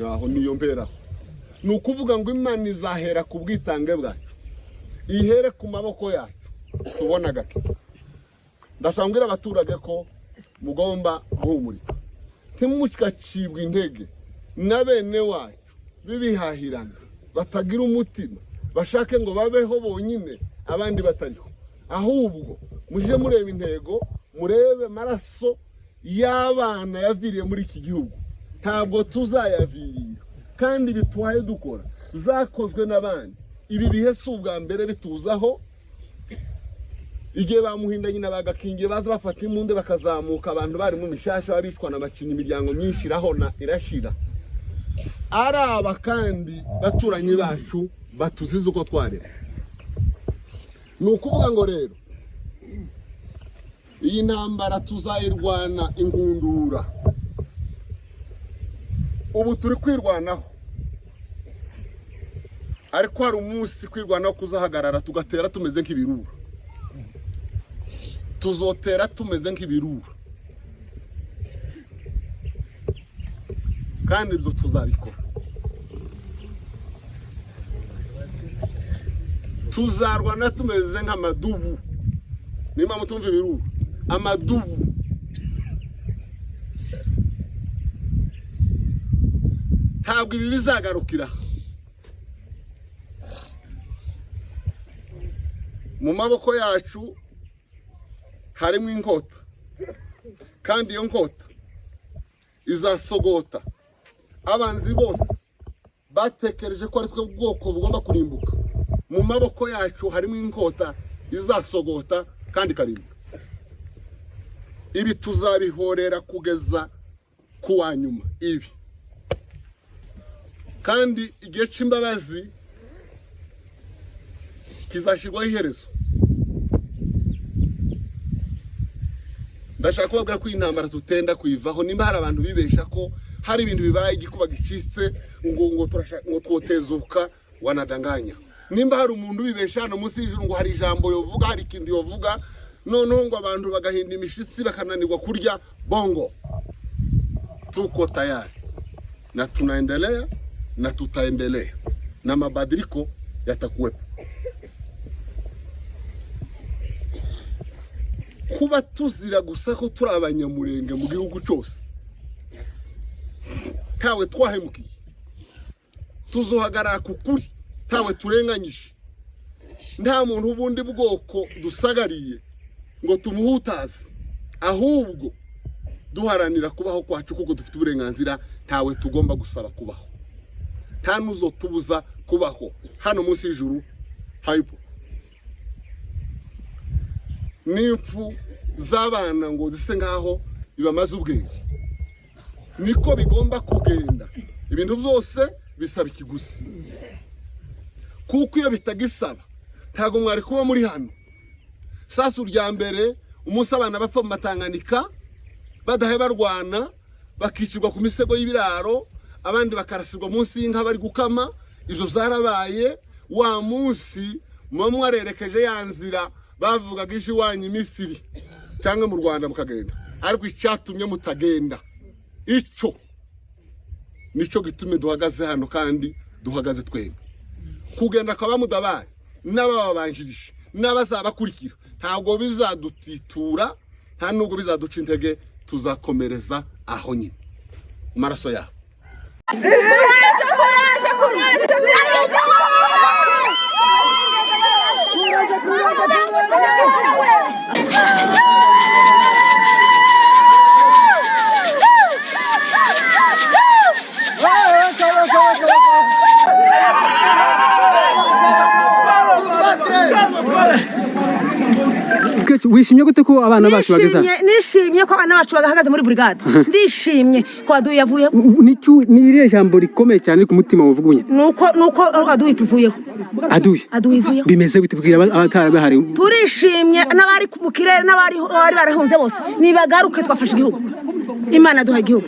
Aho niyo mberaho. Ni ukuvuga ngo Imana izahera ku bwitange bwacu, ihere ku maboko yacu, tubona agakiza. Ndashaka kubwira abaturage ko mugomba guhumurika, ntimugacibwe intege na bene wacu b'ibihahirana batagira umutima, bashake ngo babeho bonyine abandi batariho. Ahubwo mujye mureba intego, murebe amaraso y'abana yaviriye muri iki gihugu. Ntabwo tuzayavirira, kandi bitwaye dukora zakozwe n'abandi. Ibi bihe si ubwa mbere bituzaho. Igihe bamuhinda nyina bagakingiye, baza bafata imbunda bakazamuka, abantu bari mu mishasha baricwa na macinya, imiryango myinshi irahona, irashira. Ari aba kandi baturanyi bacu batuzize uko twareba. Ni ukuvuga ngo rero iyi ntambara tuzayirwana inkundura. Ubu turi kwirwanaho, ariko hari umunsi kwirwanaho kuzahagarara, tugatera tumeze nk'ibirura. Tuzotera tumeze nk'ibirura, kandi ibyo tuzabikora. Tuzarwana tumeze nk'amadubu. Niba mutumva ibirura, amadubu. Ntabwo ibi bizagarukira mu maboko yacu. Harimo inkota, kandi iyo nkota izasogota abanzi bose batekereje ko ari twe bwoko bugomba kurimbuka. Mu maboko yacu harimo inkota izasogota kandi ikarimbuka. Ibi tuzabihorera kugeza ku wa nyuma. Ibi kandi igihe cy'imbabazi kizashyirwaho iherezo. Ndashaka kubabwira ko iyi ntambara tutenda kuyivaho. Nimba hari abantu bibesha ko hari ibintu bibaye, igikuba gicitse, ngo twotezuka, wanadanganya. Nimba hari umuntu ubibesha hano munsi y'ijuru ngo hari ijambo yovuga, hari ikintu yovuga, noneho ngo abantu bagahinda imishitsi, bakananirwa kurya, bongo. Tuko tayari na tunaendelea na tutaendelea na mabadiliko yatakuwepo. Kuba tuzira gusa ko turi Abanyamurenge mu gihugu cyose, ntawe twahemukiye, tuzohagarara ku kuri, ntawe turenganyije, nta muntu ubundi bwoko dusagariye ngo tumuhutaze, ahubwo duharanira kubaho kwacu kuko dufite uburenganzira. Ntawe tugomba gusaba kubaho, nta n'uzotubuza kubaho hano munsi y'ijuru. Hayipo n'impfu z'abana ngo zise nkaho bibamaze ubwenge, niko bigomba kugenda. Ibintu byose bisaba ikiguzi, kuko iyo bitagisaba ntabwo mwari kuba muri hano. Sasu rya mbere, umunsi abana bapfa mu Matanganika badahe barwana, bakicirwa ku misego y'ibiraro, abandi bakarasirwa munsi y'inka bari gukama, ibyo byarabaye. Wa munsi muba mwarerekeje ya nzira bavugaga ije iwanyu i Misiri cyangwa mu Rwanda mukagenda, ariko icyatumye mutagenda, icyo nicyo gitumye duhagaze hano, kandi duhagaze twembi. Kugenda akaba mudabaye n'abababanjirije n'abazabakurikira, ntabwo bizadutitura, nta nubwo bizaduca intege. Tuzakomereza aho nyine mu maraso yabo. Kuraje, kuraje, kuraje! Wishimye gute ko abana bacu bageze aha? Nishimye ko abana bacu bagahagaze muri burigade. Ndishimye ko aduyi yavuyeho. Ni irihe jambo rikomeye cyane ku mutima wavuga unyine? Nuko aduyi tuvuyeho. Aduye. Aduyi ivuyeho. Bimeze bite? Bwira abatari bahari. Turishimye, n'abari mu kirere n'abari bari barahunze bose nibagaruke. Twafashe igihugu, Imana duha igihugu.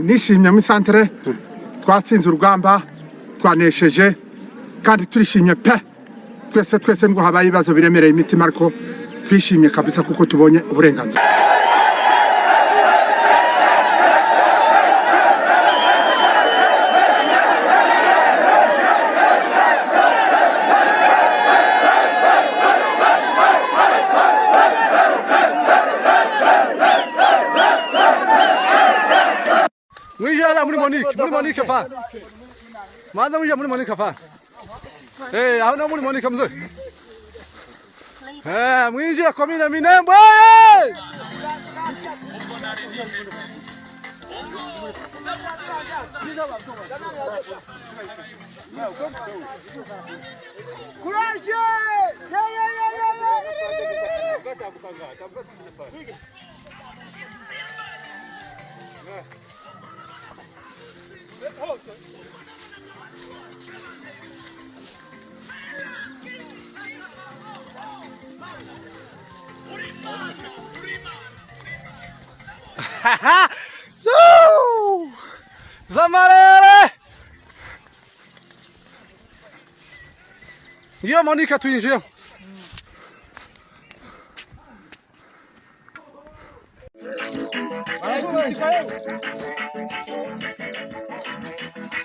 Nishimye muri santere, twatsinze urugamba, twanesheje kandi turishimye pe. Twese twese, nubwo habaye ibibazo biremereye imitima, ariko twishimye kabisa kuko tubonye uburenganzira. Mwinjira muri Monique, muri Monique pa. Manza mwinjira muri Monique pa. Eh, aho no muri Monique mzee. Eh, mwinjira komine Minembwe. Eh! Zuu! Zamarere! Ngiyo Monica tuyinjiyemo.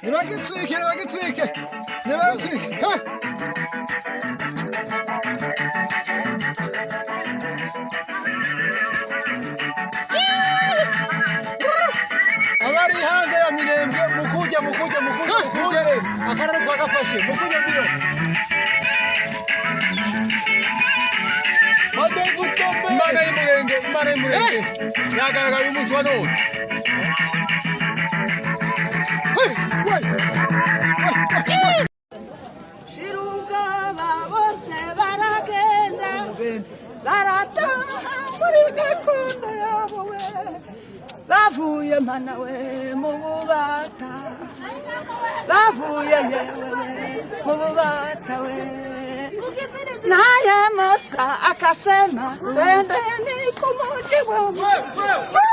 Ntibagitwike, ntibagitwike, ntibagitwike. Ha! Abari hanze ya Minembwe mukujya mukujya mukujya mukujya akarere twagafashe mukujya mbio. Imana y'umurenge, Imana y'umurenge yagaragaye uyu munsi wa none. Shira ubwoba bose baragenda barataha muri gakondo yabo we, bavuye mana we mu bubata, bavuye yewe we mu bubata we. Naye Musa akasema, twendeni kumuji wa Mungu.